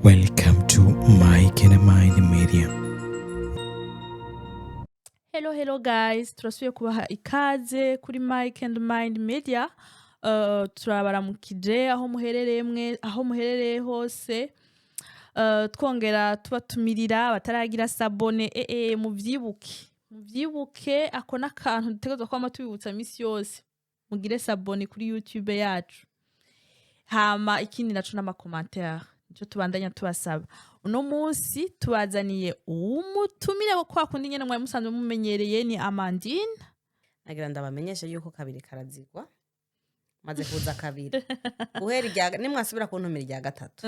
Welcome to Mike and Mind Media. Hello, hello guys, turasubiye kubaha ikaze kuri Mike and Mind Media. Turabaramukije aho muherereye mwe, aho muherereye hose. Twongera tubatumirira abataragira s'abonner, muvyibuke, muvyibuke. Ako n'akantu dutegerezwa kwama tubibutsa misi yose: mugire s'abonner kuri YouTube yacu. Hama ikindi naco n'ama commentaires, nico tubandanya tubasaba. Uno munsi tubazaniye umutumire wo kwa kundi nyene mwari musanzwe mumenyereye, ni Amandine. Nagira ndabamenyeshe yuko kabiri karazigwa, maze kuza kabiri. Guhera irya nimwasubira kuntumira irya gatatu,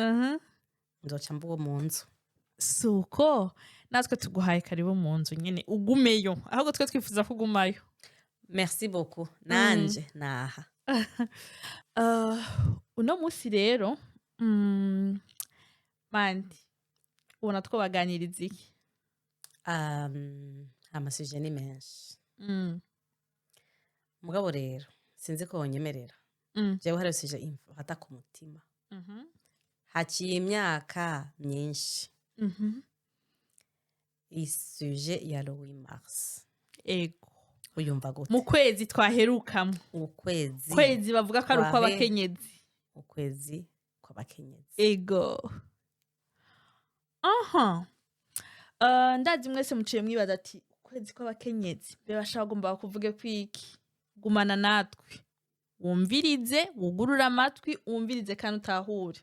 nzoca mbuwo mu nzu. Suko natwe tuguhaye karibu mu nzu nyene, ugumeyo. Ahubwo twe twifuza ko ugumayo. Merci beaucoup, nanje naha. Uno munsi rero, mandi ubona twobaganiriza iki? Ama sujets ni menshi. Mugabo rero sinzi ko wonyemerera. Jewe hari sujet imfata ku mutima. Haciye imyaka myinshi. I sujet ya le 8 mars. Ego. Uyumva gute? Mu kwezi twaherukamo. Ukwezi Kwezi bavuga ko ari ukw'abakenyezi. Ukwezi kw'abakenyezi. Ego, aha. Ndazi mwese muciye mwibaza ati: "Ukwezi kw'abakenyezi, mbe bashaka bagomba kuvuge kwiki?" Gumana natwe, wumvirize, wugurure amatwi, wumvirize kandi utahure.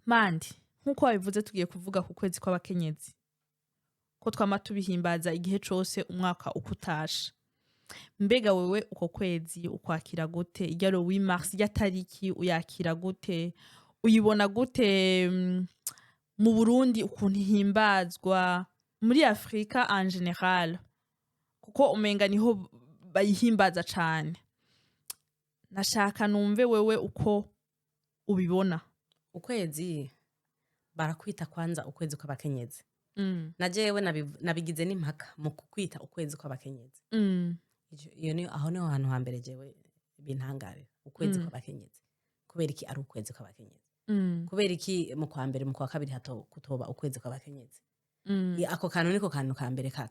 Mandi, nk'uko wabivuze, tugiye kuvuga ku kwezi kw'abakenyezi, ko twama tubihimbaza igihe cose umwaka uko utashe. Mbega wewe uko kwezi ukwakira gute? Irya le 8 mars, irya tariki uyakira gute? Uyibona gute mu Burundi, ukuntu ihimbazwa muri Afrika en général, kuko umenga niho bayihimbaza cane? Nashaka numve wewe uko ubibona. Ukwezi barakwita kwanza ukwezi kw'abakenyezi. Na jewe nabigize n'impaka mu kukwita ukwezi kw'abakenyezi. Iyo ni aho niho hantu hambere jewe bintangarira, ukwezi kw'abakenyezi. Kubera iki ari ukwezi kw'abakenyezi? Kubera iki mu kwa mbere, mu kwa kabiri hato kutoba ukwezi kw'abakenyezi? Ako kantu niko kantu ka mbere ka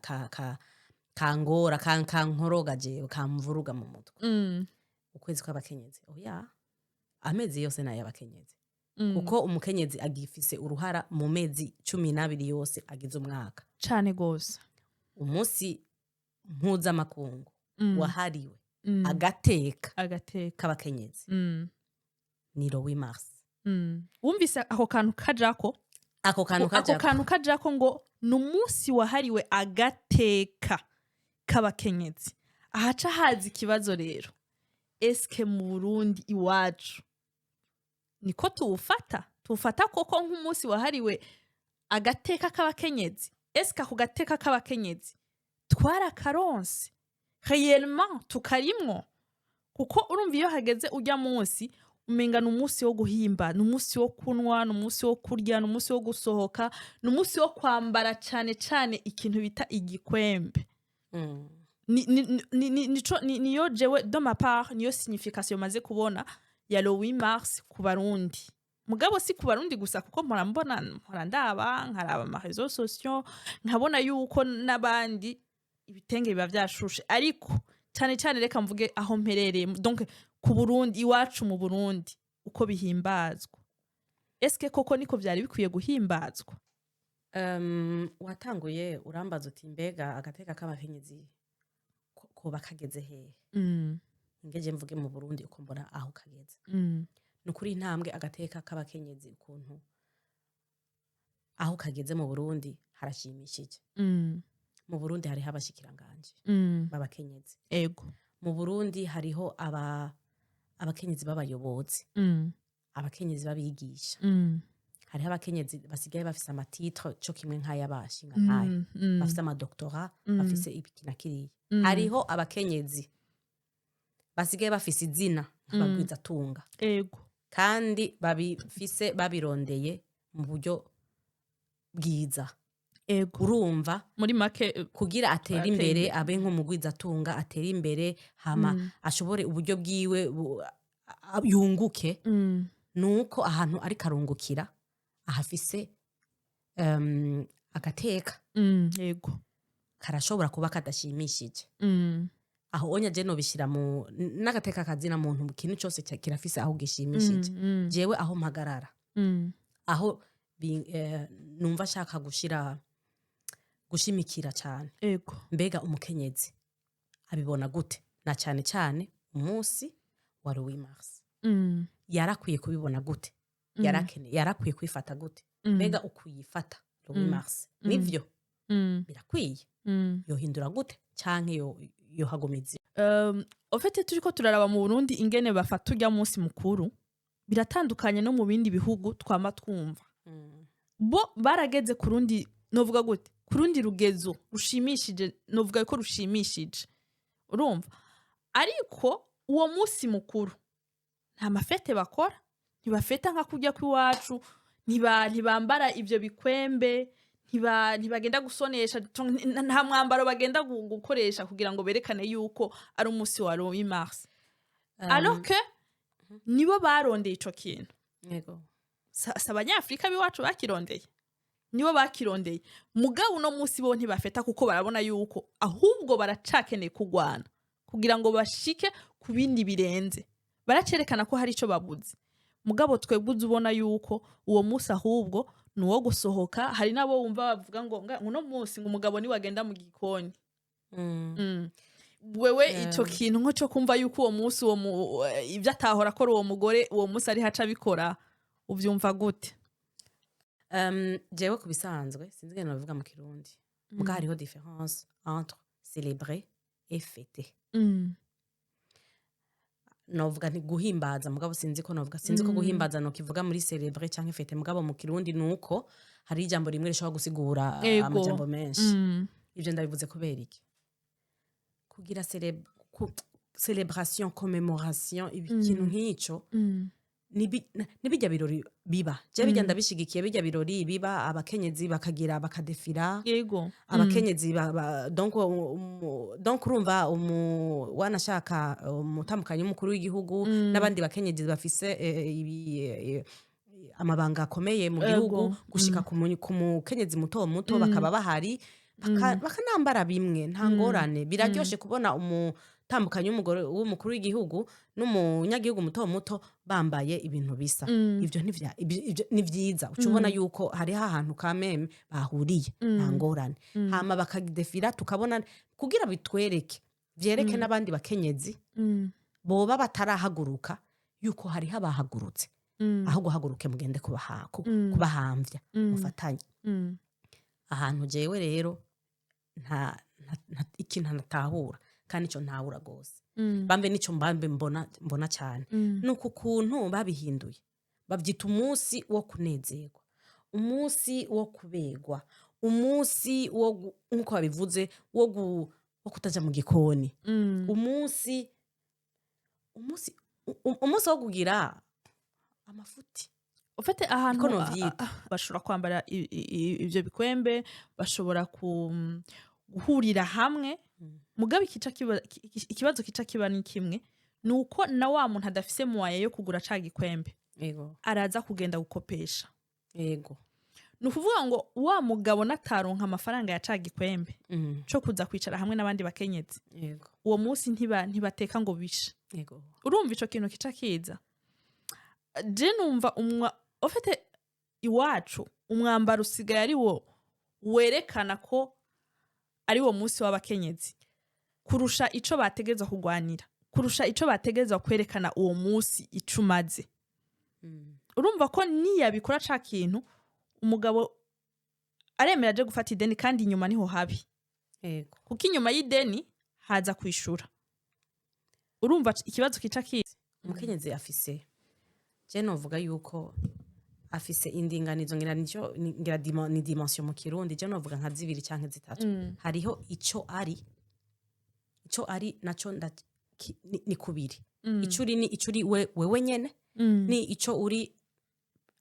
kangora, kankoroga jewe, kamvuruga mu mutwe. Ukwezi kw'abakenyezi, oya, amezi yose ni ay'abakenyezi. Kuko umukenyezi agifise uruhara mu mezi 12 yose agize umwaka. Cane gose. Umunsi mpuzamakungu wahariwe agateka agateka k'abakenyezi ni le 8 mars. Wumvise ako kantu kajako? Ako kantu Ako kajako. kantu kajako ngo ni umunsi wahariwe agateka k'abakenyezi. Ahaca haza ikibazo rero: eske mu Burundi iwacu niko tuwufata? Tuwufata koko nk'umunsi wahariwe agateka k'abakenyezi? Eske ako gateka k'abakenyezi twarakaronse réellement, tukarimwo? Kuko urumva, iyo hageze ujya munsi, umenga ni umunsi wo guhimba, ni umunsi wo kunywa, ni umunsi wo kurya, ni umunsi wo gusohoka, ni umunsi wo kwambara cane cane ikintu bita igikwembe. Niyo jewe, de ma part, niyo signification maze kubona ya le 8 mars ku Barundi. Mugabo si ku Barundi gusa, kuko mpora mbona, mpora ndaba, nkaraba ama réseaux sociaux, nkabona yuko n'abandi ibitenge biba vyashushe. Ariko cane cane reka mvuge aho mperereye, donc ku Burundi iwacu, mu Burundi, uko bihimbazwa. Eske koko niko vyari bikwiye guhimbazwa? Watanguye urambaza uti: "Mbega agateka k'abakenyezi koba kageze hehe?" Ngeje mvuge mu Burundi uko mbona aho kageze. Ni ukuri, intambwe agateka k'abakenyezi ukuntu aho kageze mu Burundi harashimishije. Mu Burundi hariho abashikiranganje b'abakenyezi. Mu Burundi hariho abakenyezi b'abayobozi, abakenyezi b'abigisha. Hariho abakenyezi basigaye bafise ama titres co kimwe nk'ay'abashinga ntayo, bafise ama doctorats, bafise ibiki na kiriya. Hariho abakenyezi basigaye bafise izina nk'abagwizatunga, kandi babifise babirondeye mu buryo bwiza. Urumva, Muri make, kugira atere Atere imbere, imbere. abe nk'umugwizatunga, atere imbere, hama ashobore uburyo bwiwe yunguke. Nuko ahantu ariko arungukira ahafise agateka Yego. karashobora kuba kadashimishije. Aho onya je nobishira mu n'agateka kazina muntu, ikintu cyose kirafise aho gishimishije. Jewe aho mpagarara, aho numva ashaka gushira gushimikira cyane, mbega umukenyezi abibona gute, na cyane cyane umunsi wa 8 mars, yarakwiye kubibona gute? Yarakeneye, yarakwiye kwifata gute? Mbega ukuyifata le 8 mars nivyo birakwiye? Yohindura gute canke yohagumiza? Au fait, turiko turaraba mu Burundi ingene bafata urya munsi mukuru, biratandukanye no mu bindi bihugu twama twumva. Bo barageze ku rundi, novuga gute, ku rundi rugezo rushimishije, novuga ko rushimishije, urumva. Ariko uwo munsi mukuru nta ma fêtes bakora, ntibafeta nka kurya kw'iwacu, ntibambara ivyo bikwembe, ntibagenda gusonesha, nta mwambaro bagenda gukoresha kugira ngo berekane yuko ari umunsi wa 8 mars, alors que nibo barondeye ico kintu. Si Abanyafurika b'iwacu bakirondeye, nibo bakirondeye. Mugabo uno munsi bo ntibafeta, kuko barabona yuko ahubwo baracakeneye kugwana kugira ngo bashike ku bindi birenze. Baracerekana ko hari ico babuze. Mugabo twebwe uza ubona yuko uwo munsi ahubwo ni uwo gusohoka. Hari n'abo wumva bavuga ngo uno munsi ngo umugabo niwe agenda mu gikoni. Wewe ico kintu nko cyo kumva yuko uwo munsi uwo ibyo atahora akora uwo mugore, uwo munsi ari haca abikora, uvyumva gute? Jewe ku bisanzwe sinzi ingene babivuga mu Kirundi, muga hariho différence entre célébrer et fêter. Novuga nti guhimbaza, mugabo sinzi ko novuga, sinzi ko guhimbaza nokivuga muri célébrer canke fêter. Mugabo mu Kirundi nuko hari ijambo rimwe rishobora gusigura amajambo menshi. Ivyo ndabivuze kubera iki? Kugira célébration, commémoration, ikintu nk'ico, nibijya birori biba, je bijya ndabishigikiye, bijya birori biba, abakenyezi bakagira bakadefira, abakenyezi donc donc urumva wanashaka umutambukanyi w'umukuru w'igihugu n'abandi bakenyezi bafise ibi amabanga akomeye mu gihugu, gushika ku mukenyezi muto muto, bakaba bahari, bakanambara bimwe, nta ngorane. Biraryoshe kubona umutambukanyi w'umugore w'umukuru w'igihugu n'umunyagihugu muto muto bambaye ibintu bisa. Ivyo ivyo ni vyiza, uca ubona yuko hariho ahantu kameme bahuriye, nta ngorane. Hama bakadefira, tukabona kugira bitwereke, vyereke n'abandi bakenyezi boba batarahaguruka yuko hariho abahagurutse. Aho guhaguruke, mugende kubahamvya, mufatanye. Ahantu jewe rero nta ikintu ntatahura, kandi ico ntahura gose, bambe nico mbambe mbona cyane, nuko ukuntu babihinduye, babyita umunsi wo kunezerwa, umunsi wo kubegwa, umunsi wo nkuko babivuze wo kutaja mu gikoni, umunsi wo kugira amafuti. Ufite ahantu Niko novyita. Bashobora kwambara ivyo bikwembe, bashobora guhurira hamwe. Mugabo ikibazo kica kiba ni kimwe, ni uko na wa muntu adafise moyens yo kugura ca gikwembe, araza kugenda gukopesha. Ni ukuvuga ngo wa mugabo nataronka amafaranga ya ca gikwembe co kuza kwicara hamwe n'abandi bakenyezi, uwo munsi ntibateka ngo bishe. Urumva ico kintu kica kiza. Je numva umwa ufite iwacu umwambaro usigaye ari wo werekana ko ari wo munsi w'abakenyezi kurusha ico bategerezwa kugwanira, kurusha ico bategerezwa kwerekana uwo munsi ico umaze. Urumva ko niyabikora ca kintu, umugabo aremera aje gufata ideni, kandi inyuma niho habi, kuko inyuma y'ideni haza kwishura. Urumva ikibazo kica kiza. Umukenyezi afise, je novuga yuko afise indinganizo, ngira nico ngira ni dimension mu Kirundi, je novuga nka zibiri canke zitatu. Hariho ico ari, ico ari naco ni kubiri. Ico uri ni ico uri wewe nyene, ni ico uri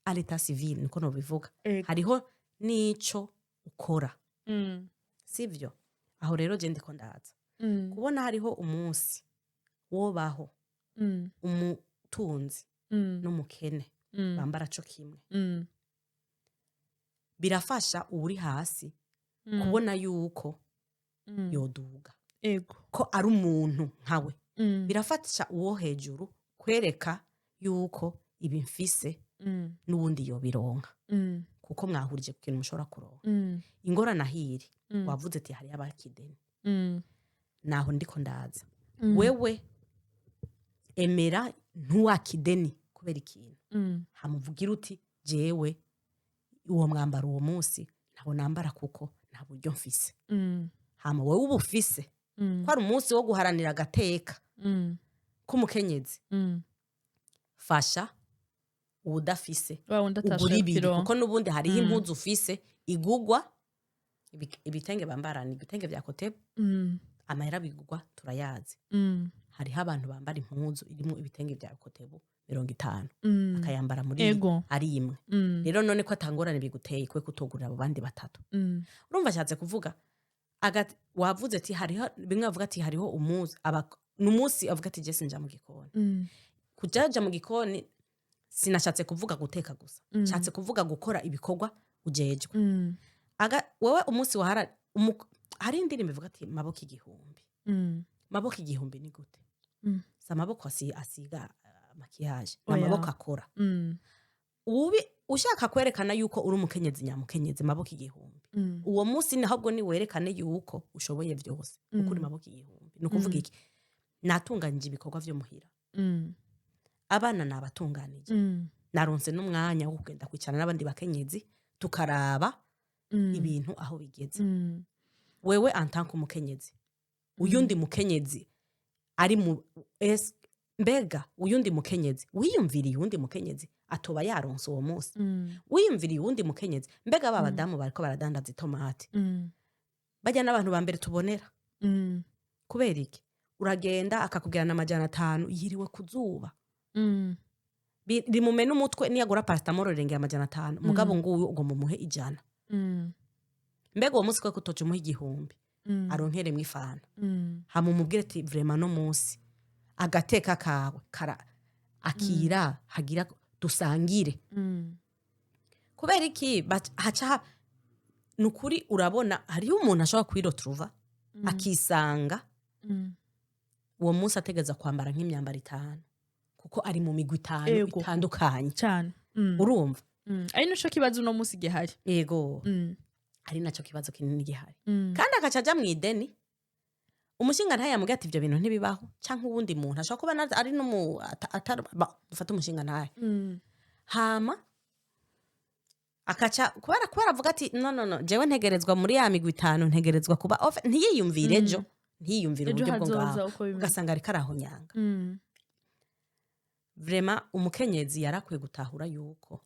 à l'état civil, niko nobivuga. Hariho n'ico ukora, sivyo? Aho rero je ndiko ndaza kubona hariho umunsi wobaho umutunzi n'umukene. Bambara co kimwe, birafasha uwuri hasi kubona yuko yoduga, ko ari umuntu nkawe. Birafasha uwo hejuru kwereka yuko ibi mfise n'ubundi yobironka, kuko mwahurije ku kintu mushobora kuronka. Ingorane ahiri, wavuze ati hariyo abakideni, naho ndiko ndaza. Wewe emera ntuwakideni kubera ikintu, hamuvugira uti: "Jewe uwo mwambaro uwo munsi ntawo nambara kuko nta buryo mfise." Hama wewe uba ufise ko ari umunsi wo guharanira agateka k'umukenyezi, fasha uwudafise, wa wundi ugura atashoboye ibiri, kukironka. Kuko n'ubundi hariho impuzu ufise igugwa, ibitenge bambara ni ibitenge vya kotebu, amahera bigugwa turayazi. Hariho abantu bambara impuzu irimo ibitenge vya kotebu 50, akayambara muri ari imwe. Rero none ko atangorane biguteye, kwe kutogurira abo bandi batatu? Urumva ashatse kuvuga wavuze ati hariho bimwe bavuga ati hariho umunsi n'umunsi avuga ati: "Je sinja mu gikoni." Kujaja mu gikoni sinashatse kuvuga guteka gusa, nshatse kuvuga gukora ibikorwa ujejwe. Wewe umunsi wahara hari indirimbo ivuga ati: "Maboko igihumbi." Maboko igihumbi ni gute? Si amaboko asiga maquillage, ni Oya. amaboko akora. Ubi ushaka kwerekana yuko uri umukenyezi nyamukenyezi, maboko igihumbi, uwo munsi ni ahubwo ni werekane yuko ushoboye byose, kuko uri maboko igihumbi. Ni ukuvuga iki? Natunganyije ibikorwa vyo muhira, abana nabatunganije, naronse n'umwanya wo kugenda kwicara n'abandi bakenyezi tukaraba ibintu aho bigeze. Wewe en tant que umukenyezi, uyundi mukenyezi ari mu mbega uyundi mukenyezi wiyumviriye, uwundi mukenyezi atoba yaronse uwo munsi, wiyumviriye uwundi mukenyezi, mbega ba badamu bariko baradandaza itomati, bajya n'abantu ba mbere tubonera. Kubera iki? Uragenda akakubwira na 500, yiriwe ku zuba. Rimumena umutwe niyagura paracetamol rirengera 500, mugabo nguyu ugomba umuhe 100. Mbega uwo munsi kwe kutoca umuha 1000, aronkeremwo ifana, hama umubwire ati: "Vraiment no munsi agateka kawe kara akira hagira dusangire." Kubera iki haca ni ukuri urabona hariho umuntu ashobora kwiroturuva akisanga uwo munsi ategeza kwambara nk'imyambaro itanu, kuko ari mu migwi itanu itandukanye. Cyane. Urumva? Ari nico kibazo uno munsi gihari. Yego. Ari nacyo kibazo kinini gihari. Kandi agaca aja mu ideni, umushinga ntayamubwira ati: "Ibyo bintu ntibibaho." Cyangwa uwundi muntu ashobora kuba ari n'umu dufate umushinga ntaye, hama akaca kubera avuga ati: "No, no, no, jewe ntegerezwa muri ya migwi itanu, ntegerezwa kuba off." Ntiyiyumvire ejo, ntiyiyumvire ejo uburyo bwo hazoza ngaho, uko bimeze. Ugasanga ariko arahonyanga. Vraiment umukenyezi yarakwiye gutahura yuko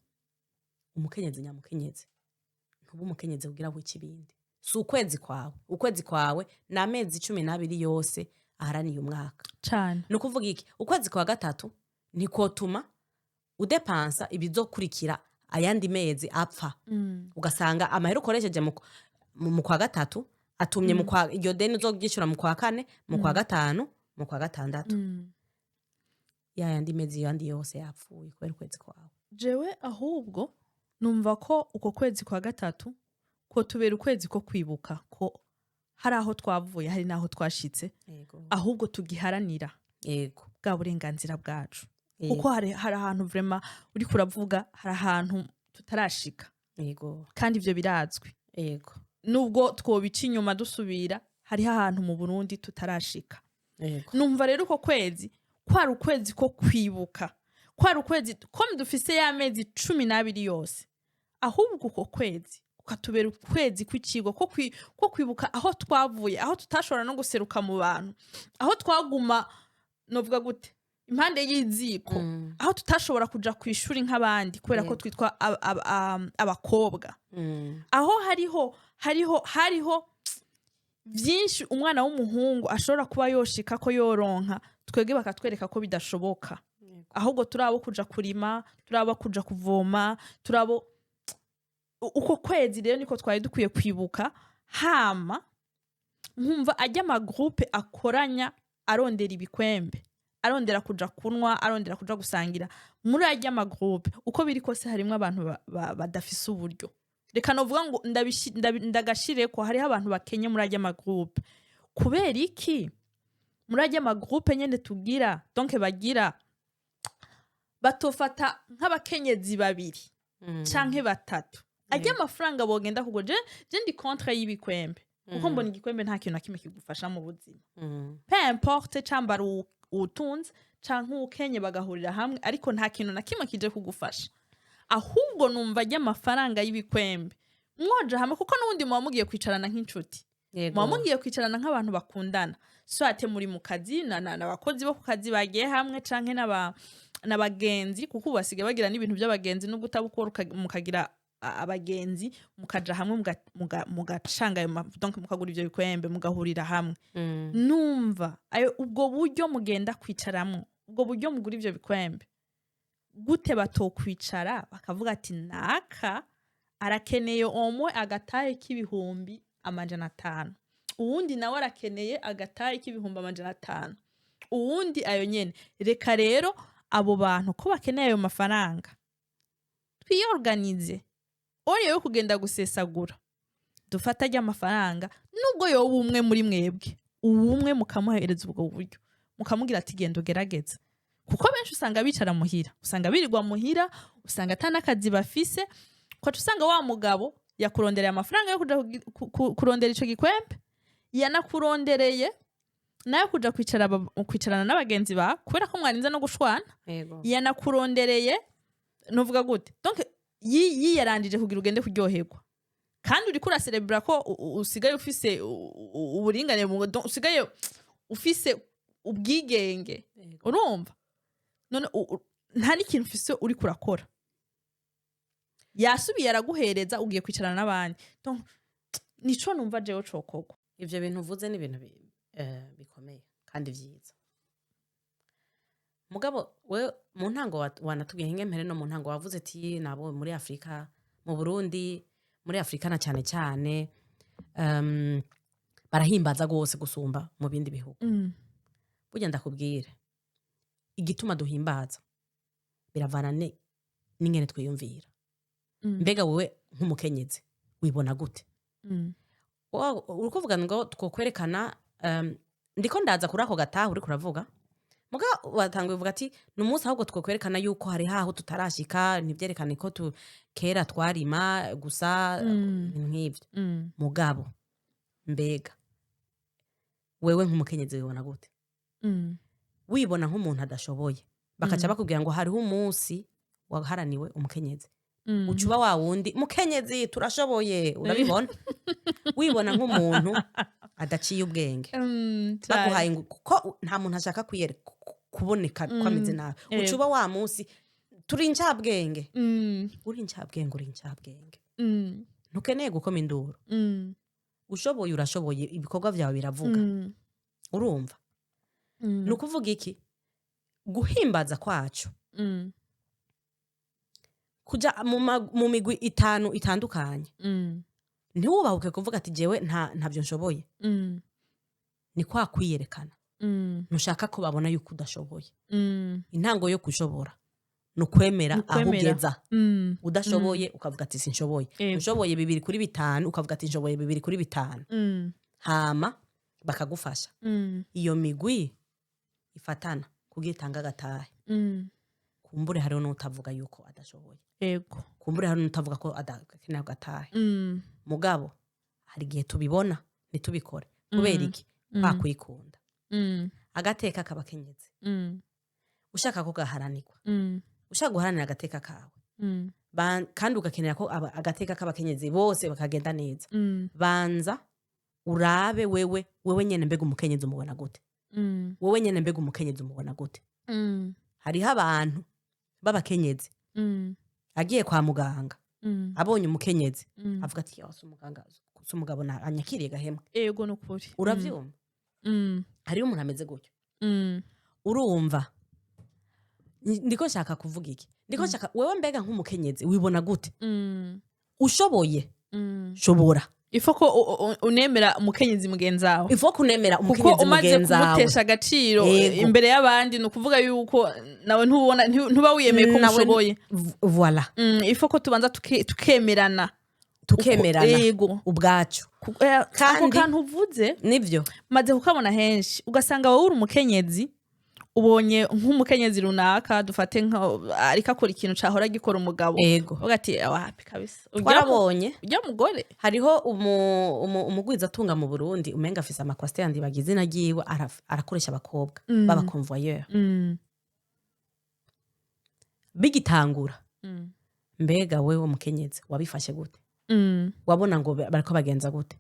umukenyezi nyamukenyezi ntuba umukenyezi kugira wice ibindi. Si ukwezi kwawe, ukwezi kwawe ni amezi 12 yose aharaniye umwaka. Ni ukuvuga iki? Ukwezi kwa gatatu ntikotuma udepansa ibizokurikira ayandi mezi apfa, ugasanga amahera ukoresheje mu kwa gatatu atumye mu kwa iryo deni uzoryishura mu kwa kane, mu kwa gatanu, mu kwa gatandatu, ya yandi mezi yandi yose yapfuye kubera ukwezi kwawe. Jewe ahubwo numva ko uko kwezi kwa gatatu ko tubera ukwezi ko kwibuka ko hari aho twavuye, hari n'aho twashitse, ahubwo tugiharanira bwa burenganzira bwacu, kuko hari ahantu vraiment uriko uravuga, hari ahantu tutarashika, kandi ivyo birazwi. Nubwo twobica inyuma dusubira, hariho ahantu mu Burundi tutarashika. Numva rero uko kwezi kwari ukwezi ko kwibuka, kwari ukwezi ko dufise y'amezi 12 yose, ahubwo uko kwezi kukatubera ukwezi kw'ikigo ko kwibuka aho twavuye, aho tutashobora no guseruka mu bantu, aho twaguma novuga gute impande y'iziko, aho tutashobora kuja ku ishuri nk'abandi kubera ko twitwa abakobwa, aho hariho byinshi umwana w'umuhungu ashobora kuba yoshika ko yoronka, twebwe bakatwereka ko bidashoboka, ahubwo turi abo kuja kurima, turi abo kuja kuvoma, turi abo. Uko kwezi rero niko twari dukwiye kwibuka. Hama nkumva ajya ama groupes akoranya arondera ibikwembe. Arondera kuja kunywa, arondera kuja gusangira muri arya ma groupes. Uko biri kose harimwo abantu badafise uburyo. Reka novuga ngo ndagashireko hariho abantu bakenye muri arya ma groupes. Kubera iki muri arya ma groupes nyene tugira, donc bagira, batofata nk'abakenyezi babiri canke batatu, arya amafaranga bogenda kugura? Je ndi contre y'ibikwembe, kuko mbona igikwembe nta kintu na kimwe kigufasha mu buzima. Peu importe cambara uwutunze canke uwukenye, bagahurira hamwe, ariko nta kintu na kimwe kije kugufasha. Ahubwo numva arya amafaranga y'ibikwembe mwoja hamwe, kuko n'ubundi muba mugiye kwicarana nk'inshuti, muba mugiye kwicarana nk'abantu bakundana, soit muri mu kazi n'abakozi bo ku kazi bagiye hamwe, canke n'abagenzi, kuko ubu basigaye bagira n'ibintu by'abagenzi, nubwo utabukora mukagira abagenzi, mukaja hamwe, mugacanga ayo donc mukagura ivyo bikwembe, mugahurira hamwe. Numva ayo ubwo buryo mugenda kwicaramwo, ubwo buryo mugura ivyo bikwembe, gute batokwicara bakavuga ati: "Naka arakeneye omwe agatahe k'ibihumbi 500, uwundi nawe arakeneye agatahe k'ibihumbi 500, uwundi ayo nyene. Reka rero abo bantu ko bakeneye ayo mafaranga, twiyorganize oriyo yo kugenda gusesagura, dufate arya amafaranga." Nubwo yoba umwe muri mwebwe, uwumwe mukamuhereza ubwo buryo, mukamubwira ati: "Genda ugerageze." Kuko benshi usanga bicara muhira, usanga birirwa muhira, usanga ata n'akazi bafise. Ukaca usanga wa mugabo yakurondereye amafaranga yo kuja kurondera ico gikwembe, yanakurondereye nayo kuja kwicarana n'abagenzi bawe, kubera ko mwarinze no gushwana. Yanakurondereye, nuvuga gute, donc yiyarangije kugira ugende kuryoherwa, kandi uriko uraserebura ko usigaye ufise uburinganire, donc usigaye ufise ubwigenge. Urumva none nta n'ikintu ufise uriko urakora, yasubiye araguhereza, ugiye kwicarana n'abandi. Donc nico numva jewe cokorwa. Ivyo bintu uvuze ni ibintu bikomeye kandi vyiza. Mugabo we mu ntango wanatubwiye hinge mpere no mu ntango wavuze ati nabo muri Afurika, mu Burundi, muri Afurika na cyane cyane, barahimbaza rwose gusumba mu bindi bihugu. Burya ndakubwire igituma duhimbaza, biravana n'ingene twiyumvira. Mbega wowe nk'umukenyezi wibona gute? Uri kuvuga ngo twokwerekana, ndiko ndaza kuri ako gataha uriko uravuga. Muga watanguye uvuga ati ni umunsi ahubwo twokwerekana yuko hari haho tutarashika, ntibyerekane ko kera twarima gusa, ibintu nk'ivyo. Mugabo mbega wewe nk'umukenyezi wibona gute? Wibona nk'umuntu adashoboye, bakaca bakubwira ngo hariho umunsi waharaniwe umukenyezi, uca uba wa wundi mukenyezi turashoboye, urabibona? Wibona nk'umuntu adaciye ubwenge, baguhaye ngo, kuko nta muntu ashaka kuboneka ko ameze nabi, uca uba wa munsi turi incabwenge. Uri incabwenge, uri incabwenge. Ntukeneye gukoma induru. Ushoboye, urashoboye, ibikorwa byawe biravuga. Urumva, ni ukuvuga iki? Guhimbaza kwacu, kuja mu migwi itanu itandukanye, ntiwubahuke kuvuga ati: "Jewe ntabyo nshoboye." Ni kwa kwiyerekana. Ntushaka ko babona yuko udashoboye. Intango yo kushobora ni ukwemera Ni aho ukwemera. ugeza. Udashoboye ukavuga ati: "Sinshoboye." Ushoboye 2 kuri 5, ukavuga ati: "Nshoboye 2 kuri 5." Hama bakagufasha. Iyo migwi ifatana kugira itange agatahe. Kumbure hariho n'utavuga yuko adashoboye. Kumbure hariho n'utavuga ko adakeneye agatahe. Mugabo hari igihe tubibona ntitubikore. Kubera iki? Kwa kwikunda. Agateka k'abakenyezi, ushaka ko gaharanirwa, ushaka guharanira agateka kawe, kandi ugakenera ko agateka k'abakenyezi bose bakagenda neza, banza urabe wewe nyene, mbega umukenyezi umubona gute? Wowe nyene, mbega umukenyezi umubona gute? Hariho abantu b'abakenyezi agiye kwa muganga, abonye umukenyezi, avuga ati: "Yo, si umuganga, si umugabo anyakiriye gahemwe." Ego, nukuri. Uravyumva? Hariho umuntu ameze gutyo. Urumva, ndiko nshaka kuvuga iki? Ndiko nshaka wewe, mbega nk'umukenyezi wibona gute? Ushoboye, shobora. Il faut ko unemera umukenyezi mugenzi wawe. Il faut kunemera Kuko umukenyezi umaze mugenzi wawe. kumutesha agaciro imbere y'abandi, ni ukuvuga yuko nawe ntubona, ntuba wiyemeye ko mushoboye. Voilà. Il faut ko tubanza tukemerana. Tukemerana Yego. ubwacu. Ako kantu uvuze, Nivyo. maze kukabona henshi, ugasanga wowe uri umukenyezi, ubonye nk'umukenyezi runaka, dufate nka ariko akora ikintu cahora gikora umugabo, uvuga ati: "Wapi kabisa." Twarabonye. Urya mugore. Hariho umugwizatunga mu Burundi, umenga afise ama coaster, yandibaga izina ryiwe, arakoresha abakobwa b'aba convoyeur. Bigitangura, mbega wewe mukenyezi wabifashe gute? Wabona ngo bariko bagenza gute?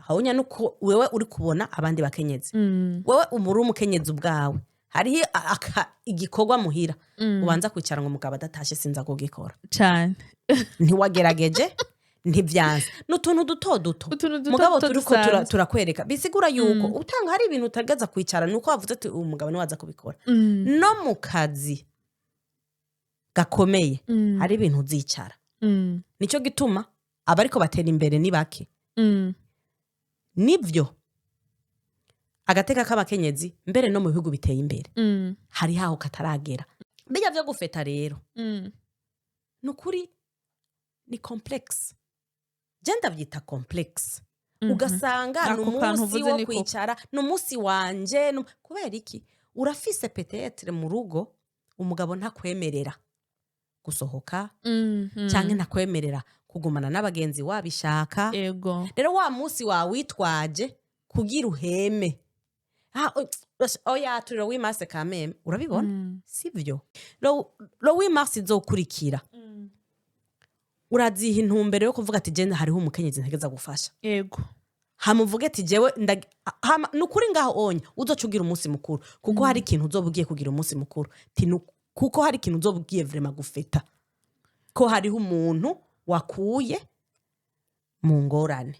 Hawunya nuko wewe uri kubona abandi bakenyezi, wewe umuri umukenyezi ubwawe, hariho igikorwa muhira ubanza kwicara ngo umugabo adatashe sinza kugikora. Cane. Ntiwagerageje, ntibyanze, ni utuntu duto duto. Utuntu duto Mugabo duto turiko dusanzwe. turakwereka, bisigura yuko utanga hari ibintu utagaza kwicara nuko wavuze ati uyu mugabo niwe aza kubikora. No mu kazi gakomeye hari ibintu uzicara. Nicyo gituma abariko batera imbere ni bake. Nibyo, agateka k'abakenyezi mbere no mu bihugu biteye imbere hari haho kataragera. Bijya vyo gufeta rero, ni ukuri ni complexe, je ndavyita complexe. Ugasanga ni Ako kantu umunsi uvuze wo niko. kwicara, ni umunsi wanje. Kubera iki? Urafise peut-être mu rugo umugabo ntakwemerera gusohoka canke ntakwemerera kugumana n'abagenzi wabishaka. Rero wa munsi wawitwaje kugira uheme. Ah, oya, turi 8 mars kameme, urabibona? Sivyo? Le 8 mars izokurikira, uraziha intumbero yo kuvuga ati jenda, hariho umukenyezi ntegeza gufasha. Hama uvuge ati jewe hama nukuri ngaho onya uzoca ugira umunsi mukuru, kuko hari ikintu uzoba ugiye kugira umunsi mukuru. Ti kuko hari ikintu uzoba ugiye vraiment gufeta, ko hariho umuntu wakuye mu ngorane.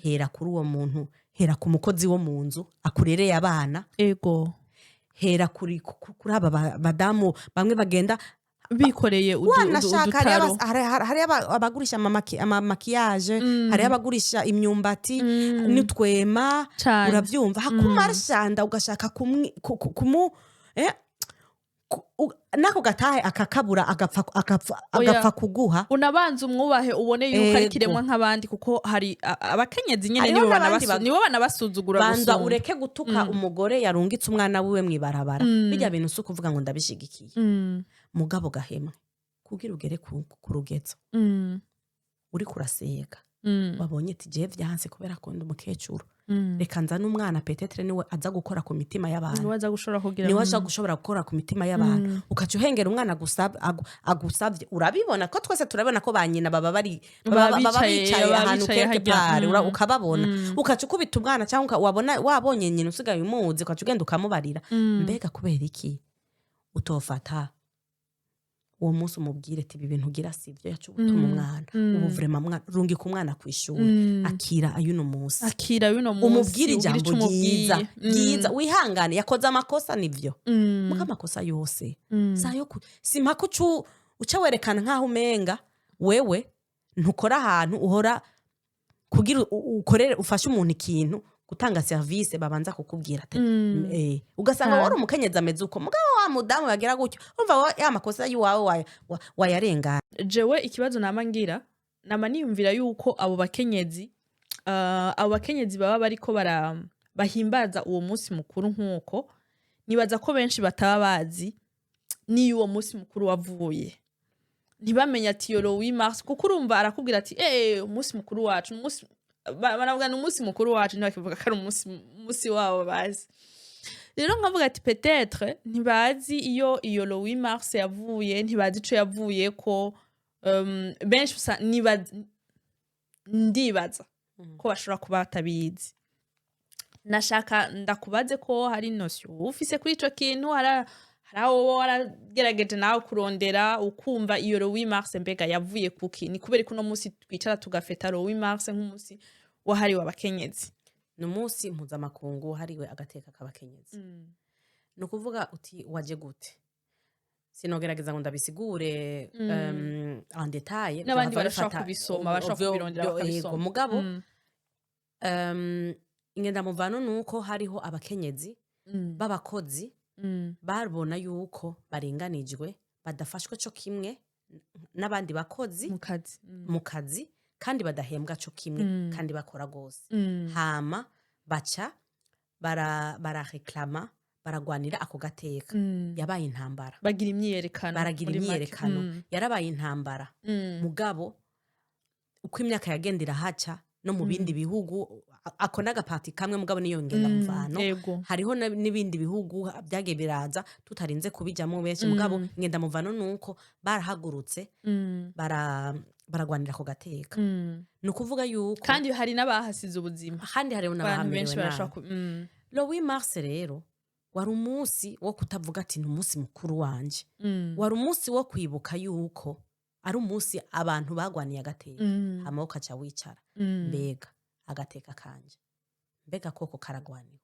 Hera kuri uwo muntu, hera ku mukozi wo mu nzu akurereye abana. Hera kuri aba badamu bamwe bagenda bikoreye wanashaka hariyo udutaro. Hariyo abagurisha ama maquillage, hariyo abagurisha imyumbati n'utwema. Uravyumva, hakumarshanda ugashaka kumwi ku, ku, kumu eh, nako gatahe akakabura, agapfa agapfa Oya. agapfa kuguha. Unabanza umwubahe, ubone yuko ari kiremwa nk'abandi, kuko hari abakenyezi nyene Hariho nibo n'abandi nibo banabasuzugura Banza gusumba. ureke gutuka umugore yarungitse umwana wiwe mw'ibarabara. Bijya bintu si ukuvuga ngo ndabishigikiye, mugabo gahemwe kugira ugere ku rugezo uriko urasega, wabonye ati jewe vyanse kubera ko ndi umukecuru, reka nzane umwana, peut-être niwe aza gukora ku mitima y'abantu. Niwe aza gushobora kugira Niwe aza gushobora gukora ku mitima y'abantu. Ukaca uhengera umwana agusabye. Urabibona ko twese turabona ko ba nyina baba bari Baba baba bicaye, bicaye baba ahantu bicaye quelque harya. part, ukababona, ukaca ukubita umwana cyangwa wabona wabonye nyina usigaye umuzi, ukaca ugenda ukamubarira. Mbega kubera iki utofata uwo munsi umubwire ati ibi bintu ugira sivyo, yacu gutuma umwana ubu vraiment mwana rungika umwana ku ishuri, akira ayuno munsi. Akira uno munsi. Umubwire Ugire ijambo ico umubwiye. ryiza ryiza, wihangane, yakoze amakosa nivyo, muga amakosa yose sayo simpaka uca werekana nkaho umenga wewe ntukora ahantu uhora kugira ukorere ufashe umuntu ikintu, gutanga service babanza kukubwira ati ugasanga wari umukenyezi ameze uko, mugabo wa mudamu bagira gutyo, urumva ya makosa y'iwawe wayarengana. Jewe ikibazo nama ngira, nama niyumvira yuko abo bakenyezi baba bariko bara bahimbaza uwo munsi mukuru, nk'uko nibaza ko benshi bataba bazi n'iyo uwo munsi mukuru wavuye, ntibamenye ati yo 8 mars, kuko urumva arakubwira ati umunsi mukuru wacu, umunsi baravuga ni umunsi mukuru wacu, ntibakivuga ko ari umunsi wabo bazi. Rero nkavuga ati peut-être ntibazi iyo 8 mars yavuye, ntibazi ico yavuye ko benshi ndibaza ko bashobora kuba batabizi. Nashaka ndakubaze ko hari notion ufise kuri ico kintu, hari aho woba waragerageje nawe kurondera ukumva iyo 8 mars mbega yavuye kuki? Ni kubera ko uno munsi twicara tugafeta 8 mars nk'umunsi wahariwe abakenyezi. Ni umunsi mpuzamakungu wahariwe agateka k'abakenyezi. Ni ukuvuga uti waje gute, sinogerageza ngo ndabisigure en détail. N'abandi byahava barashobora bifata kubisoma, barashobora kubirondera bakabisoma. Yego, mugabo Ingendamuvano ni uko hariho abakenyezi b'abakozi babona yuko barenganijwe, badafashwe co kimwe n'abandi bakozi mu kazi. Mu kazi, kandi badahembwa co kimwe, kandi bakora gose. Hama baca barareklama, baragwanira ako gateka. Yabaye intambara. Bagira imyiyerekano. Baragira Muri make. imyiyerekano. Yarabaye intambara. Mugabo uko imyaka yagenda irahaca, no mu bindi bihugu, ako n'agapati kamwe, mugabo niyo ngendamuvano. Hariho n'ibindi bihugu byagiye biraza, tutarinze kubijyamo benshi, mugabo ngendamuvano nuko barahagurutse, baragwanira ako gateka. Ni ukuvuga yuko Kandi hari n'abahasize ubuzima. Kandi hariho Abantu n'abahamerewe benshi barashobora nabi. Le 8 mars rero wari umunsi wo kutavuga ati: "Ni umunsi mukuru wanje." Wari umunsi wo kwibuka yuko ari umunsi abantu bagwaniye agateka. Hama ukaca wicara: mbega agateka kanje, mbega koko karagwaniwe?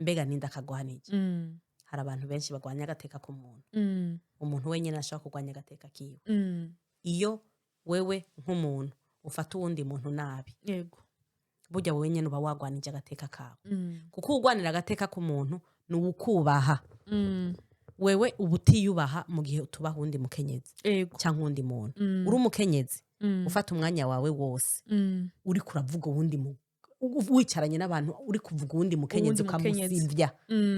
Mbega ninde akagwanije? Hari abantu benshi bagwanya agateka k'umuntu. Umuntu wenyine ashobora kurwanya agateka kiwe. Iyo wewe nk'umuntu ufata uwundi muntu nabi, burya wowe nyene uba wagwanije agateka kawe, kuko ugwanira agateka k'umuntu ni uwukubaha. Wewe uba utiyubaha mu gihe utubaha uwundi mukenyezi cyangwa uwundi muntu. Uri umukenyezi, ufata umwanya wawe wose uriko uravuga uwundi wicaranye n'abantu, uri kuvuga uwundi mukenyezi, Uwundi mukenyezi. ukamusivya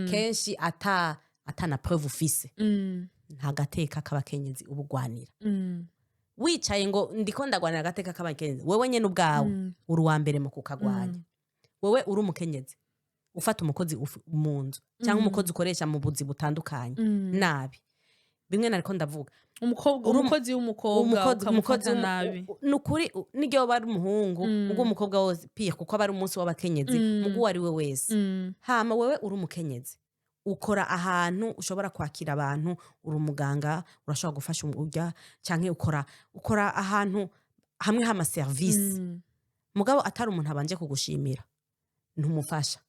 kenshi ata na preuve ufise, nta gateka k'abakenyezi uba ugwanira. Wicaye ngo: "Ndiko ndagwanira agateka k'abakenyezi," wewe nyene ubwawe uri uwa mbere mu kukagwanya. Wewe uri umukenyezi, ufata umukozi mu nzu cyangwa umukozi ukoresha mu buzi butandukanye nabi, bimwe nariko ndavuga. Umukobwa, umukozi w'umukobwa, umukozi ukamufata nabi. Ni ukuri, n'igihe waba ari umuhungu, ubwo umukobwa wose pire, kuko aba ari umunsi w'abakenyezi, mugu uwo ari we wese. Hama wewe uri umukenyezi, ukora ahantu ushobora kwakira abantu, uri umuganga, urashobora gufasha urya, canke ukora ahantu hamwe hama service, mugabo atari umuntu abanje kugushimira ntumufasha,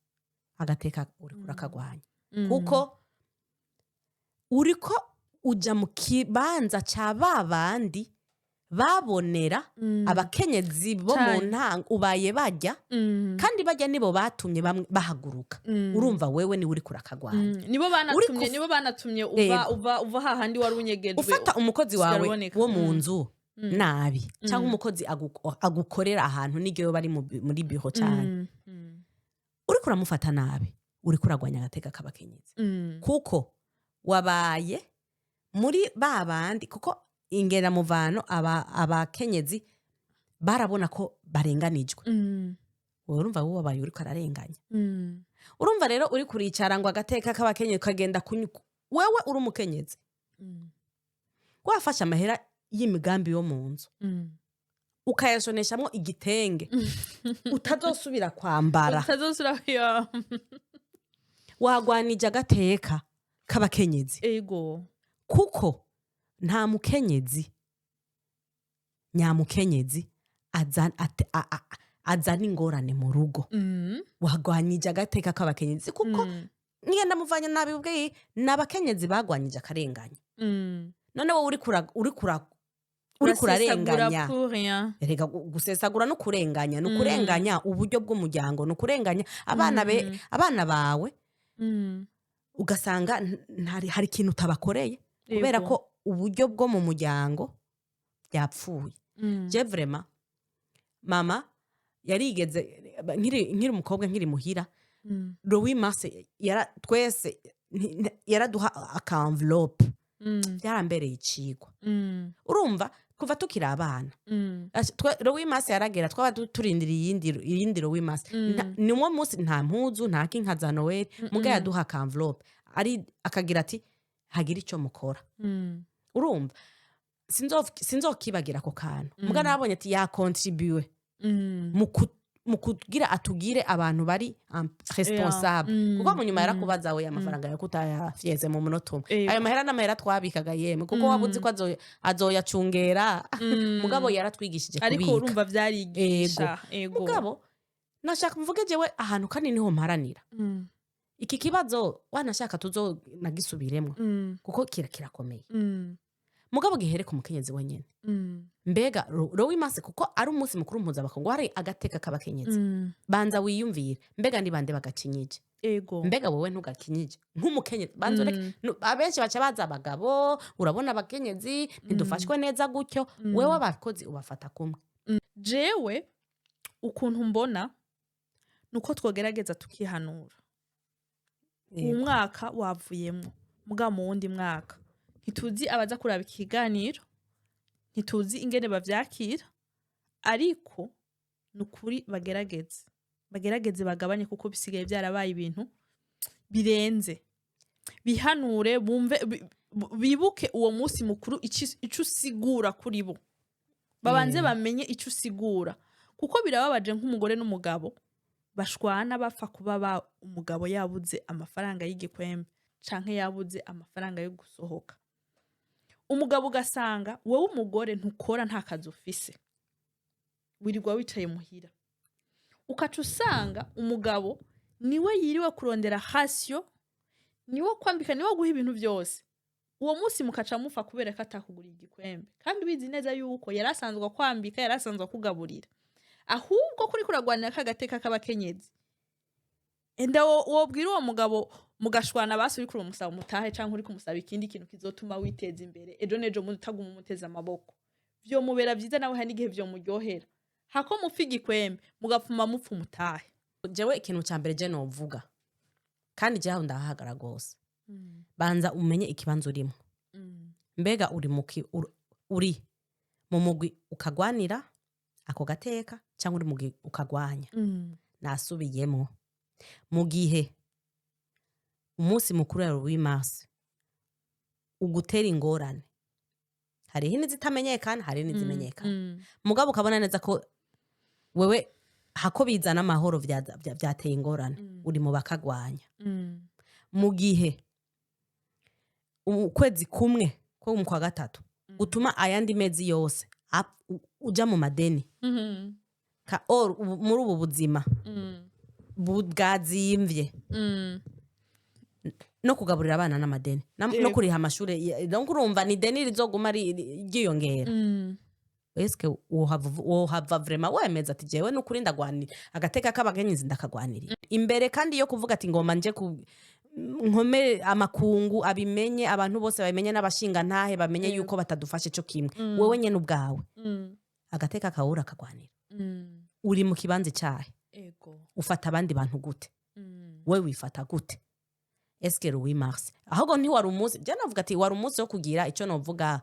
agateka uriko urakagwanya, kuko uriko uja mu kibanza ca ba bandi babonera abakenyezi bo mu ntango ubaye bajya, kandi bajya nibo batumye bamwe bahaguruka. Urumva wewe niwe uriko urakagwanya. Nibo banatumye Uri nibo banatumye uva uva hahandi wari unyegejwe, Ufata umukozi usigara wawe uboneka. wo mu nzu nabi, cyangwa umukozi agukorera ahantu, n'igihe bari muri biro cyane, uriko uramufata nabi, uriko uragwanya agateka k'abakenyezi, kuko wabaye muri ba bandi, kuko ingeramuvano abakenyezi barabona ko barenganijwe. Wowe urumva wowe wabaye uriko ararenganya. Urumva rero uri kuricara ngo agateka k'abakenyezi, kagenda wewe uri umukenyezi, wafashe amahera y'imigambi yo mu nzu, ukayashoneshamwo igitenge utazosubira kwambara, Utazosubira yo. Wagwanije agateka k'abakenyezi, kuko nta mukenyezi nyamukenyezi azana ingorane mu rugo. Wagwanyije agateka k'abakenyezi, kuko ngenda muvanye nabi ubwiye, ni abakenyezi bagwanyije akarenganya. None wowe uriko Urasesagura urarenganya. pour rien. Erega gusesagura no kurenganya ni ukurenganya uburyo bw'umuryango, ni ukurenganya abana be, abana bawe. Ugasanga hari ikintu utabakoreye kubera ko uburyo bwo mu muryango byapfuye. Je vraiment, mama yarigeze, nkiri umukobwa, nkiri muhira, le 8 mars yara twese yaraduha aka enveloppe. Byarambereye icigwa. Urumva kuva tukiri abana, le 8 mars yaragera, twaba turindiriye iyindi le 8 mars. Ni wo munsi nta mpuzu, nta kinka za Noël, muga yaduha aka enveloppe, ari akagira ati: "Hagira ico mukora." Urumva sinzokibagira ako kantu. Muga nabonye ati yakontribuwe mu kugira atugire abantu bari responsable, kuko mu nyuma yarakubaza: "We amafaranga yawe kutayafyeze mu munota umwe?" Ayo mahera n'amahera twabikaga yemwe, kuko waba uzi ko azoyacungera. Mugabo yaratwigishije Ariko kubika. urumva vyarigisha, ego. Mugabo nashaka mvuge jewe ahantu kandi niho mparanira iki kibazo, wanashaka tuzo nagisubiremwo, kuko kirakomeye. Mugabo gihere ku mukenyezi wenyene. Mbega le 8 mars, kuko ari umunsi mukuru mpuzamakungu hari agateka k'abakenyezi, banza wiyumvire: mbega ni bande bagakinyije? Mbega wowe ntugakinyije nk'umukenyezi? Banza ureke. Abenshi baca baza abagabo, urabona abakenyezi ntidufashwe neza gutyo. Wewe abakozi ubafata kumwe? Jewe ukuntu mbona nuko twogerageza tukihanura. Umwaka wavuyemwo, muga mu wundi mwaka ntituzi abaza kuraba ikiganiro, ntituzi ingene bavyakira, ariko ni ukuri bagerageze, bagerageze bagabanye, kuko bisigaye byarabaye ibintu birenze. Bihanure, bumve, bibuke uwo munsi mukuru ico usigura kuri bo, babanze bamenye ico usigura, kuko birababaje nk'umugore n'umugabo bashwana bapfa kuba ba umugabo yabuze amafaranga y'igikwembe canke yabuze amafaranga yo gusohoka. Umugabo ugasanga wowe umugore ntukora, nta kazi ufise, wirirwa wicaye muhira, ukaca usanga umugabo niwe yiriwe kurondera ration, niwe kwambika, niwe guha ibintu byose. Uwo munsi mukaca mufa kubera ko atakuguriye igikwembe, kandi ubizi neza yuko yari asanzwe akwambika, yari asanzwe akugaburira. Ahubwo kuri kuragwanira kagateka k'abakenyezi, enda wobwira uwo mugabo mugashwana, basi uriko uramusaba umutahe canke uri kumusaba ikindi kintu kizotuma witeza imbere ejo n'ejo bundi, utaguma umuteze amaboko. Vyomubera vyiza nawe, hari n'igihe vyomuryohera hako mupfa igikwembe mugapfuma mupfa umutahe. Jewe ikintu ca mbere je novuga, kandi jewe ndahahagara rwose, banza umenye ikibanza urimo. Mbega uri mu uri mu mugwi ukagwanira ako gateka cyangwa uri mu mugwi ukagwanya? Nasubiyemwo: mu gihe umunsi mukuru ya 8 mars ugutera ingorane, hariho n'izitamenyekana, hari n'izimenyekana, mugabo ukabona neza ko wewe hako bizana amahoro vyateye ingorane, uri mu bakagwanya. Mu gihe ukwezi kumwe ko mu kwa gatatu gutuma ayandi mezi yose uja mu madeni, or muri ubu buzima bwazimvye, no kugaburira abana n'amadeni no kuriha amashure, donc urumva ni deni rizoguma ryiyongera. Eske wohava vraiment wemeza ati: "Jewe nukuri ndagwanira agateka k'abakenyezi, ndakagwanirira imbere"? Kandi yo kuvuga ati: "Ngoma nje ku nkome amakungu abimenye, abantu bose babimenye, n'abashinga ntahe bamenye yuko batadufashe co kimwe", wewe nyene ubwawe agateka kawe urakagwanira? Uri mu kibanza icahe? Ufata abandi bantu gute? We wifata gute? Eske le 8 mars ahubwo ntiwari umunsi, je navuga ati wari umunsi wo kugira ico novuga,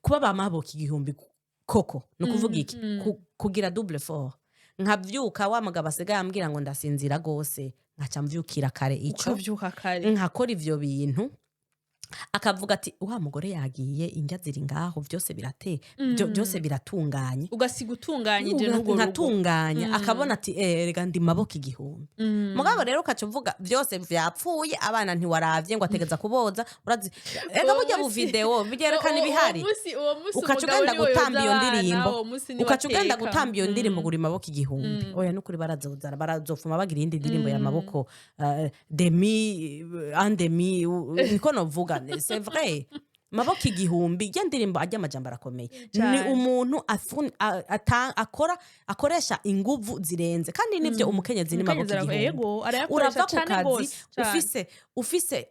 kuba bamaboko igihumbi koko. Ni ukuvuga iki? Kugira double effort, nkavyuka, wa mugabo asigaye ambwira ngo ndasinzira gose, nkaca mvyukira kare ico Ukavyuka kare. nkakora ivyo bintu, akavuga ati: "Wa mugore yagiye, indya ziri ngaho, byose birate, byose biratunganye." Ugasiga utunganyije n'urwo rugo. Nkatunganya, akabona ati: "Rega ndi maboko igihumbi." Mugabo rero ukaca uvuga byose vyapfuye, abana ntiwaravye ngo ategeza kuboza, urazi ega burya bu vidéo byerekana ibihari. Uwo munsi Ukaca umugabo ugenda niwe gutamba yoza iyo abana, ndirimbo, uwo munsi niwe ukaca ugenda ateka. gutamba iyo ndirimbo, gura maboko igihumbi. Oya, nukuri barazozana, barazofuma bagira iyindi ndirimbo ya maboko demi un demi, niko novuga. C'est vrai, maboko igihumbi, iyo ndirimbo ajya amajambo arakomeye. Ni umuntu akora, akoresha inguvu zirenze, kandi nivyo, umukenyezi ni maboko Umukenyezi igihumbi. Yego, arayakoresha Urava ku cane kazi gose, cane. ufise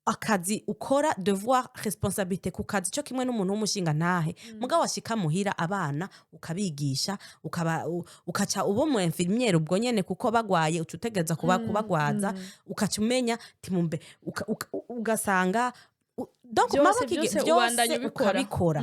akazi ukora, devoir, responsabilité ku kazi cyo kimwe n'umuntu w'umushinga ntahe, mugabo washika muhira abana ukabigisha, ukaba ukaca uba umu infirmière ubwo nyene, kuko bagwaye uca utegereza kubagwaza, ukaca umenya timumbe ugasanga donc Byose, maboko byose ubandanya ubikora. Ukabikora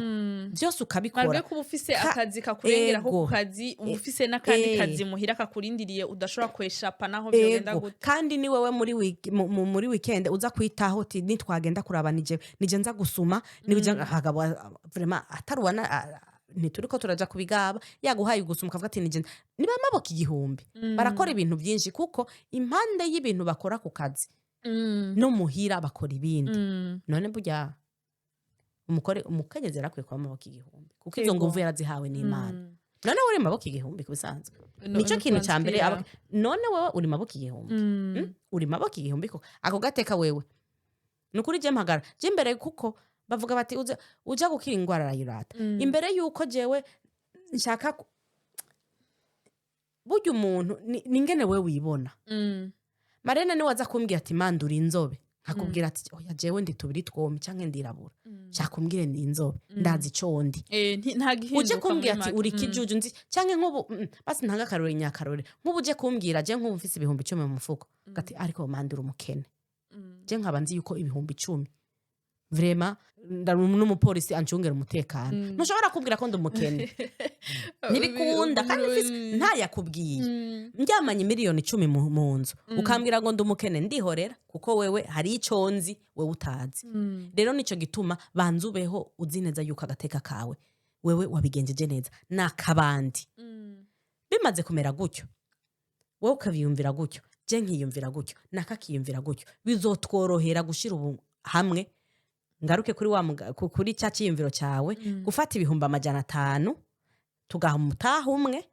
byose, ukabikora. Malgré ko uba ufise akazi kakurengera ko ku kazi, uba ufise n'akandi kazi muhira kakurindiriye, udashobora kweshapa naho vyogenda gute. Kandi ni wewe muri muri weekend uza kwitaho uti: "Nitwagenda kuraba, nije nza gusuma, nije." Abagabo vraiment ataruwana ntituriko turaja kubigaba, yaguhaye gusuma ukavuga ati: "Nije." Niba amaboko igihumbi barakora ibintu byinshi, kuko impande y'ibintu bakora ku kazi, no muhira bakora ibindi. None burya umukore, umukenyezi yarakwiye kuba amaboko igihumbi, kuko izo nguvu yarazihawe n'Imana. None uri maboko igihumbi ku bisanzwe? No, Nico no kintu ca mbere. kubanza. None wewe uri maboko igihumbi? Uri maboko igihumbi koko? Ako gateka wewe, ni ukuri je mpagara je imbere kuko Bavuga bati uja gukira ingwara arayirata. Imbere yuko jewe nshaka burya umuntu ni ingene we wibona. Marene niwe aza kumbwira ati: "Manda, uri inzobe," nkakubwira ati: "Oya, jewe ndi tubiri twomi canke ndirabura." Shaka umbwire ndi inzobe, ndazi ico ndi. Nta gihinduka. Uje kumbwira muri ati make. uri kijuju, nzi canke nk'ubu basi ntanga akarore nyakarore. Nk'ubu uje kumbwira, je nk'ubu mfise 10.000 mu mufuko, gati ariko manda, uri umukene. Je nkaba nzi yuko 10.000 vraiment n'umupolisi ancungera umutekano. Ntushobora kumbwira ko ndi umukene, ntibikunda. Kandi mfise ntayakubwiye, ndyamanye 10.000.000 mu nzu, ukambwira ngo ndi umukene, ndihorera, kuko wewe hari ico nzi wewe utazi. Rero nico gituma banza ubeho uzi neza yuko agateka kawe wewe wabigenjeje neza n'akabandi. Bimaze kumera gutyo, wowe ukabiyumvira gutyo, je nkiyumvira gutyo, nakakiyumvira gutyo, bizotworohera gushira ubu hamwe. Ngaruke kuri wa kuri cya cyiyumviro cyawe, gufata 500.000 tugaha umutaha umwe,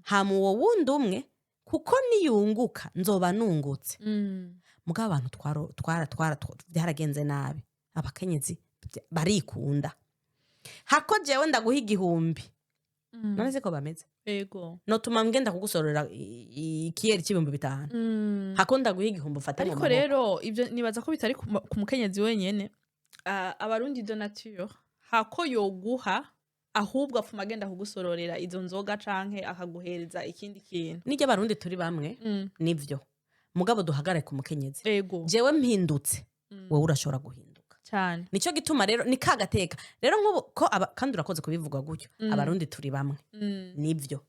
hama uwo wundi umwe, kuko niyunguka nzoba nungutse. Mugabo abantu twaro twara twara byaragenze nabi. Abakenyezi barikunda. Hako jewe ndaguha 1,000, none siko bameze? Ego. Notuma ngenda kugusorera ikiyeri c'5.000, hako ndaguha 1,000 ufate mu Ariko maboko. rero ibyo nibaza ko bitari ku mukenyezi wenyene. Abarundi de nature, hako yoguha, ahubwo apfuma agenda kugusororera izo nzoga canke akaguhereza ikindi kintu. Nijya abarundi turi bamwe, nivyo, mugabo duhagarare ku mukenyezi. Jewe mpindutse, wowe urashobora guhinduka. Cyane. Nico gituma rero ni kagateka rero nk'ubu ko kandi urakoze kubivuga gutyo. Abarundi turi bamwe, nivyo,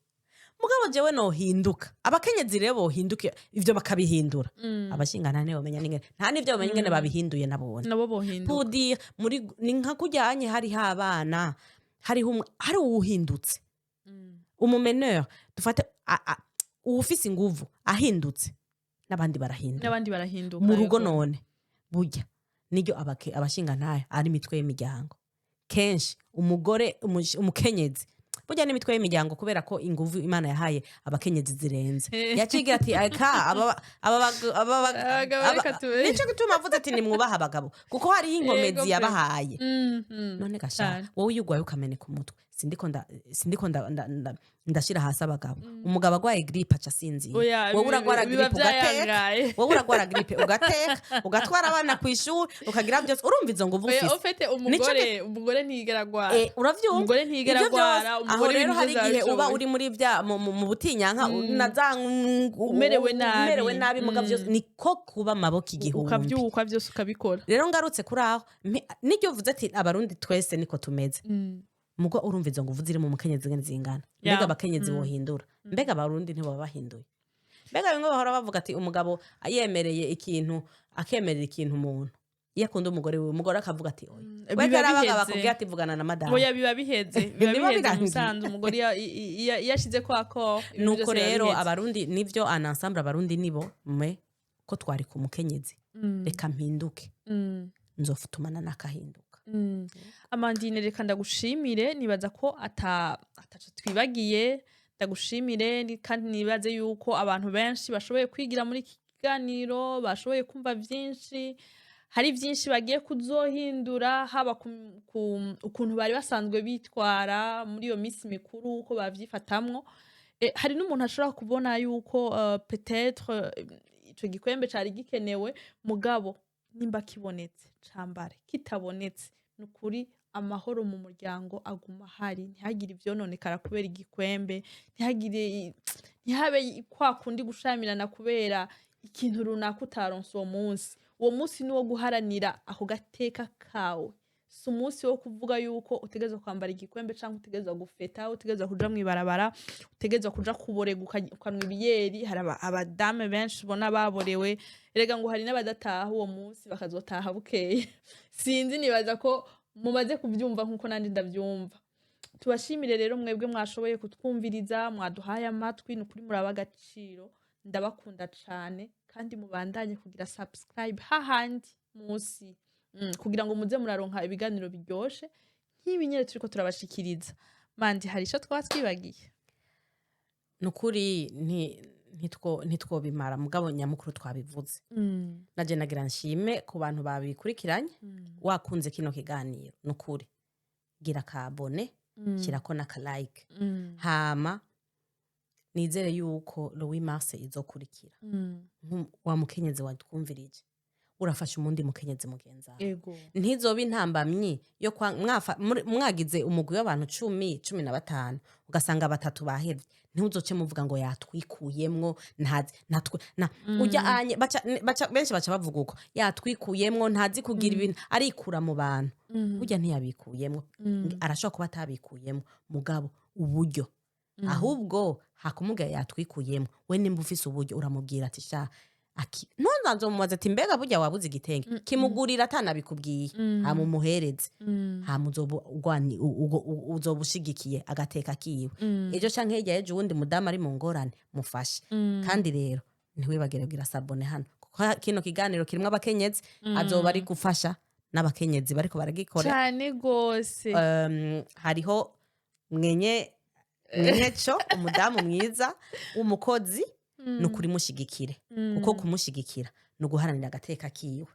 mugabo jewe nohinduka, abakenyezi rero bohinduka, ivyo bakabihindura. Abashingana ntibamenya n'ingene, nta n'ivyo bamenya ingene babihinduye nabone. Nabo bohinduka. Pour dire muri ni nka kujyanye hariho abana, hariho hari uwuhindutse, umumeneur dufate, uwufise inguvu ahindutse, n'abandi barahinduka. N'abandi barahinduka. Mu rugo. Yego. None burya niryo abashingantahe ari imitwe y'imiryango. Kenshi umugore, umukenyezi burya n'imitwe y'imiryango, kubera ko inguvu Imana yahaye abakenyezi zirenze. Yacigira ati: "Eka Abagabo reka tube." Nico gituma avuze ati: "Nimwubahe abagabo," kuko hariho inkomezi yabahaye. None gasha, wowe iyo ugwaye ukameneka umutwe, sindiko ndashira hasi abagabo. Umugabo agwaye grippe aca asinzira. Oya, Wowe uragwara biba grippe ugateka. vyayangaye. Wowe uragwara grippe ugateka, ugatwara abana ku ishuri, ukagira byose. Urumva izo nguvu Oya, ufise? au fait, umugore ntiyigera agwara. Uravyumva? Umugore ntiyigera Ivyo agwara. byose, aho Umugore rero ibintu hari byose igihe uba arabishoboye. uri muri bya mu butinyanka na za Umerewe nabi. Umerewe nabi, muga vyose niko kuba amaboko 1,000. Ukavyuka, byose ukabikora. Rero ngarutse kuri aho, niryo uvuze ati abarundi twese niko tumeze, mugo urumva izo nguvu ziri mu mukenyezi ngene zingana. Mbega abakenyezi bohindura, mbega abarundi ntibaba bahinduye? Mbega bimwe bahora bavuga ati umugabo yemereye ikintu, akemerera ikintu umuntu iyo akunda umugore wiwe, umugore akavuga ati oya. Biba Wega arabaga biheze. bakubwira ati: "Vugana na madamu." Oya, biba biheze, biba Biba biheze mu birangiye. musanzu. Umugore iyo ashize kwako ibintu Nuko byose biba rero biheze. abarundi nivyo, en ensemble abarundi nibo me ko twari ku mukenyezi, reka mpinduke, nzofutumana nakahinduka. Amandine, reka ndagushimire. Nibaza ko ataco twibagiye. Ndagushimire, kandi nibaze yuko abantu benshi bashoboye kwigira muri iki kiganiro, bashoboye kumva vyinshi, hari vyinshi bagiye kuzohindura, haba ku ukuntu bari basanzwe bitwara muri iyo misi mikuru, uko bavyifatamwo. Hari n'umuntu ashobora kubona yuko peut-être ico gikwembe cari gikenewe, mugabo nimba kibonetse cambare, kitabonetse nukuri amahoro mu muryango aguma ahari, ntihagire ivyononekara kubera igikwembe, ntihagire, ntihabe kwa kundi gushamirana kubera ikintu runaka utaronse uwo munsi. Uwo munsi ni uwo guharanira ako gateka kawe, si umunsi wo kuvuga yuko utegerezwa kwambara igikwembe canke utegerezwa gufeta, utegerezwa kuja mw'ibarabara, utegerezwa kuja kuborega, ukanwa ibiyeri. Hari abadame benshi ubona baborewe. Erega ngo hari n'abadataha uwo munsi, bakazotaha bukeye. Sinzi, nibaza ko mumaze kuvyumva nkuko nanje ndavyumva. Tubashimire rero mwebwe mwashoboye kutwumviriza, mwaduhaye amatwi. Ni ukuri muraba agaciro, ndabakunda cane, kandi mubandanye kugira subscribe hahandi munsi, kugira ngo muze muraronka ibiganiro biryoshe nk'ibi nyene turiko turabashikiriza. Mandi, hari ico twaba twibagiye? Nukuri Ntitwobimara, mugabo nyamukuru twabivuze. Naje nagira nshime ku bantu babikurikiranye. Wakunze kino kiganiro, nukuri gira ka abonner, shyirako n'aka like. Hama nizere yuko le 8 mars izokurikira. Wa mukenyezi watwumvirije, urafasha umundi mukenyezi mugenzi wawe. Ntizoba intambamyi yo kwa mwagize umugwi w'abantu 10, 15, ugasanga batatu bahevye, ntuzoce muvuga ngo yatwikuyemwo, ntazi natwe na ujya anye baca benshi baca bavuga uko yatwikuyemwo, ntazi kugira ibintu, arikura mu bantu. Burya ntiyabikuyemwo, arashobora kuba atabikuyemwo, mugabo uburyo ahubwo hakumubwira yatwikuyemwo, we nimba ufise uburyo uramubwira ati: "Sha aki", ntuzazomubaza ati: "Mbega burya wabuze igitenge?" Kimugurira atanabikubwiye, hama umuhereze, hama uzoba uzoba ushigikiye agateka kiwe. Ejo canke hirya y'ejo uwundi mudamu ari mu ngorane, mufashe. Kandi rero ntiwibagire kugira s'abonner hano, kuko kino kiganiro kirimwo abakenyezi, azoba ari gufasha n'abakenyezi bariko baragikora. Cyane gose. Hariho mwenye co umudamu mwiza w'umukozi, ni ukuri mushigikire, kuko kumushigikira ni uguharanira agateka kiwe.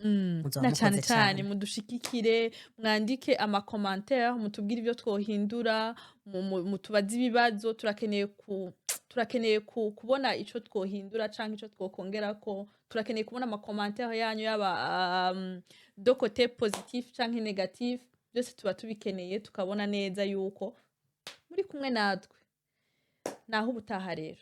Muzoba Na cyane mukoze cyane cane. Mudushigikire, mwandike ama commentaires, mutubwire ibyo twohindura, mutubaze ibibazo. Turakeneye kubona ico twohindura canke ico twokongerako. Turakeneye kubona ama commentaires yanyu, yaba de côté positif canke négatif, byose tuba tubikeneye, tukabona neza yuko muri kumwe natwe. Naho ubutaha rero.